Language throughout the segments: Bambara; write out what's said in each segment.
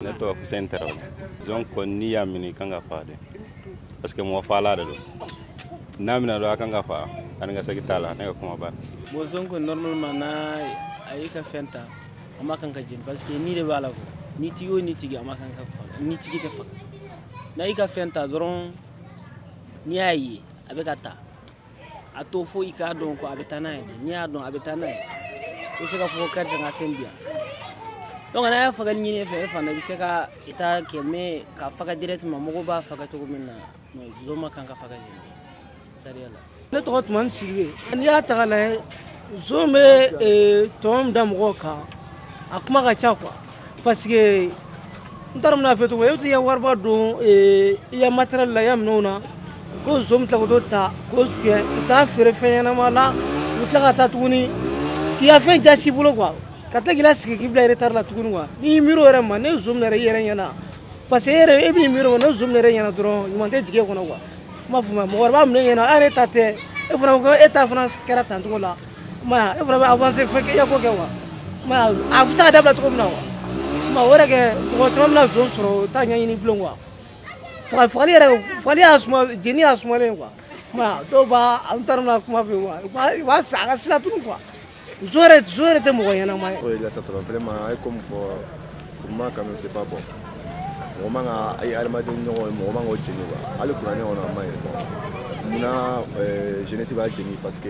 Ne tɔgɔ Hussein Tarawele. Donc n'i y'a minɛ, i kan ka fa de, parce que mɔgɔ faala de don. N'a minɛ dɔrɔn, a kan ka fa ani ka segin t'a la. Ne ka kuma ban. Bon, zon ko normalement, n'a a y'i ka fɛn ta, a ma kan ka jeni, parce que ni de b'a la ko ni tigi o ni tigi, a ma kan ka faga. Ni tigi tɛ faga. N'a y'i ka fɛn ta dɔrɔn, n'i y'a ye a bɛ ka ta, a to fo i k'a dɔn ko a bɛ taa n'a ye de. N'i y'a dɔn a bɛ taa n'a ye, i bɛ se ka fɔ ko karisa, ka fɛn di yan. Donc n'a y'a fagali ɲini e fɛ, e fana bɛ se ka i ta kɛ, mais ka faga directement, mɔgɔw b'a faga cogo min na, non, zon ma kan ka faga ten sariya la. Ne tɔgɔ Tumani Sidibe. N'i y'a ta k'a lajɛ, zon bɛ tɔmɔ min da mɔgɔw kan, a kuma ka ca quoi, parce que n t'a dɔn n bɛna fɔ cogo min. E bɛ t'i ka wariba don i ka matériel la, i ka minɛnw na, ko zon bɛ tila k'o ta k'o suɲɛ, u t'a feere fɛn ɲɛnama la. U bɛ tila ka taa tuguni k'i ka fɛn jasi i bolo quoi, ka tila k'i lasigi, k'i bila retard la tuguni quoi. N'i y'i miiri o yɛrɛ ma, ne zon minɛ i yɛrɛ ɲɛna, parce que e yɛrɛ e b'i miiri o ma, ne zon minɛ e ɲɛna dɔrɔn, ɲuman tɛ jigin e kɔnɔ quoi. N b'a fɔ ma, mɔgɔ wɛrɛ b'a minɛ e ɲɛna, e yɛrɛ ta tɛ, e fana ko e ta fana kɛra tan cogo la. I m'a ye, e fana bɛ avancer fɛn kɛ, i ka ko kɛ quoi. I m'a ye, a bɛ se ka dabila cogo min na quoi. I m'a ye, o yɛrɛ kɛ mɔgɔ caman bɛna zon sɔrɔ, o t'a ɲɛɲini bilen quoi. Fagali yɛrɛ, fagali y'a suma, jeni y'a sumalen quoi. I m'a ye, dɔw b'a, an t'a dɔn n bɛna kuma fɛ quoi, u b'a san a ka sira tunu quoi. Zon yɛrɛ tɛ mɔgɔ ɲɛnama ye. Oui, là, ça vraiment, comme pour moi, quand même, c'est pas bon. Mɔgɔ man ka ayi adamaden ɲɔgɔn ye, mɔgɔ man k'o jeni quoi. Hali kuranɛ kɔnɔ, a man ɲi. Bon, munna jeunesse b'a jeni? Parce que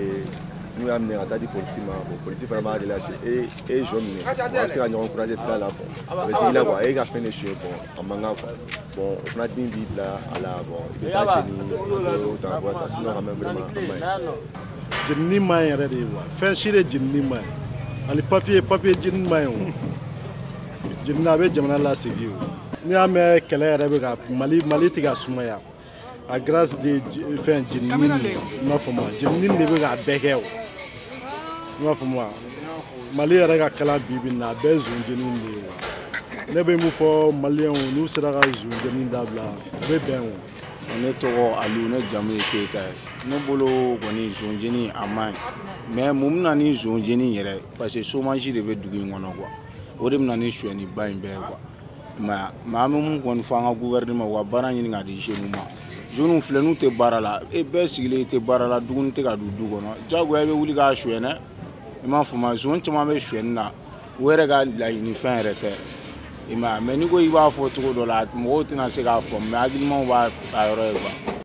n'u y'a minɛ ka taa di polisi ma, bon, polisi fana b'a relâcher. E ye zon minɛ, bon, a bɛ se ka ɲɔgɔn encourager sira la. Bon, a bɛ digi la quoi, e ka fɛn de suɲɛ. Bon, a man kan quoi. Bon, o fana dimi b'i bila a la. Bon, i bɛ taa jeni o ta bɔ ta. Sinon, quand même, vraiment, a man ɲi. Jenini man ɲi yɛrɛ de wa, fɛn si de jenini man ɲi. Hali papier jenini man ɲi. O jenini, a bɛ jamana lasegin. O n'i y'a mɛn, kɛlɛ yɛrɛ bɛ ka Mali tɛ ka sumaya à grâce de fɛn jenini nin. I m'a faamu wa? Jenini de bɛ k'a bɛɛ kɛ. O i m'a faamu wa? Mali yɛrɛ ka kalan bi bi in na, a bɛɛ ye zon jeni de ye wa. Ne bɛ mun fɔ maliyɛnw? N'u sera ka zon jeni dabila, u bɛ bɛn o. Ne tɔgɔ Aliyu, ne jamu ye Keyita ye. Ne bolo kɔni, zonjeni a man ɲi, mais mun bɛ na ni zonjeni yɛrɛ? Parce que chômage de bɛ dugu in kɔnɔ quoi, o de bɛ na ni sonyɛniba in bɛɛ ye quoi. Mais an bɛ mun kɔni fɔ an ka gouvernement, u ka baara ɲini k'a di jeunes ma. Jeunes filɛ, n'u tɛ baara la, e bɛɛ sigilen, i tɛ baara la, dumuni tɛ ka don du kɔnɔ, diyagoya i bɛ wuli k'a sonyɛ dɛ. I m'a faamu? Zon caman bɛ sonyɛni na, o yɛrɛ ka laɲini fɛn yɛrɛ tɛ. I m'a ye? Mais n'i ko i b'a fɔ cogo dɔ la, mɔgɔw tɛna se k'a faamu, mais hakilimaw b'a a yɔrɔ ye quoi.